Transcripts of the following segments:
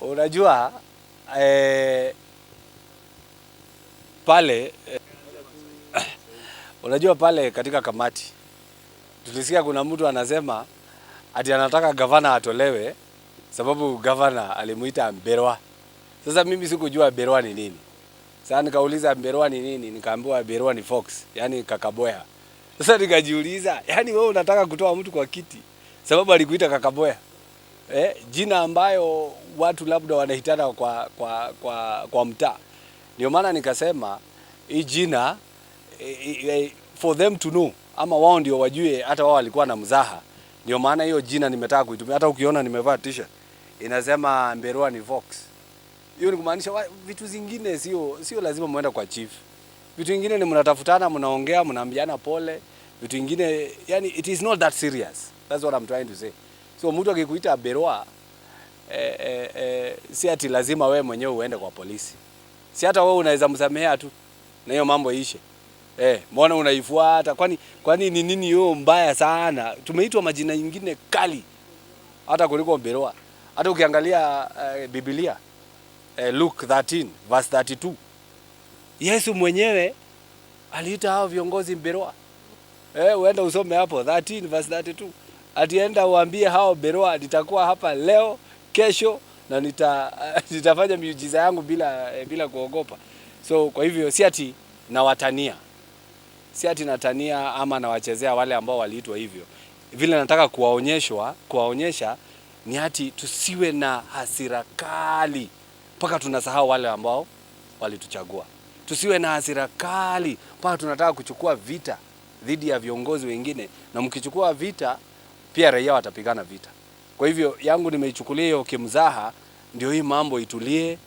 Unajua pale unajua pale katika kamati tulisikia kuna mtu anasema ati anataka gavana atolewe sababu gavana alimuita Mberwa. Sasa mimi sikujua Mberwa ni nini. Sasa nikauliza Mberwa ni nini, nikaambiwa Mberwa ni fox, yani kakaboya. Sasa nikajiuliza, yani wewe unataka kutoa mtu kwa kiti sababu alikuita kakaboya? Jina ambayo watu labda wanaitana kwa mtaa. Ndio maana nikasema hii jina for them to know, ama wao ndio wajue, hata wao walikuwa na mzaha. Ndio maana hiyo jina nimetaka kuitumia. Hata ukiona nimevaa t-shirt inasema Mberwa ni fox. Hiyo ni kumaanisha vitu zingine sio lazima muende kwa chief. Vitu vingine ni mnatafutana, mnaongea, mnaambiana pole. Vitu vingine yani it is not that serious. That's what I'm trying to say. So mtu akikuita Berwa si ati lazima wewe mwenyewe uende kwa polisi. Si hata wewe unaweza msamehea tu na hiyo mambo iishe. Mbona unaifuata? Kwani ni nini hiyo mbaya sana? Tumeitwa majina nyingine kali hata kuliko Berwa. Hata ukiangalia Biblia Luke 13 verse 32, Yesu mwenyewe aliita hao viongozi Mberwa. Uende usome hapo 13 verse 32. Atienda uambie hao Berwa nitakuwa hapa leo, kesho na nitafanya miujiza yangu bila kuogopa. So kwa hivyo si ati nawatania. Si ati natania ama nawachezea wale ambao waliitwa hivyo. Vile nataka kuwaonyesha ni ati tusiwe na hasira kali mpaka tunasahau wale ambao walituchagua. Tusiwe na hasira kali mpaka tunataka kuchukua vita dhidi ya viongozi wengine, na mkichukua vita pia raia watapigana vita. Kwa hivyo yangu nimeichukulia hiyo kimzaha, ndio hii mambo itulie,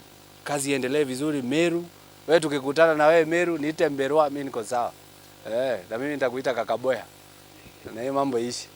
kazi iendelee vizuri Meru. Wewe tukikutana na wewe Meru, niite Mberwa, mimi niko sawa. Na mimi nitakuita Kakaboya. Na hiyo mambo iishi.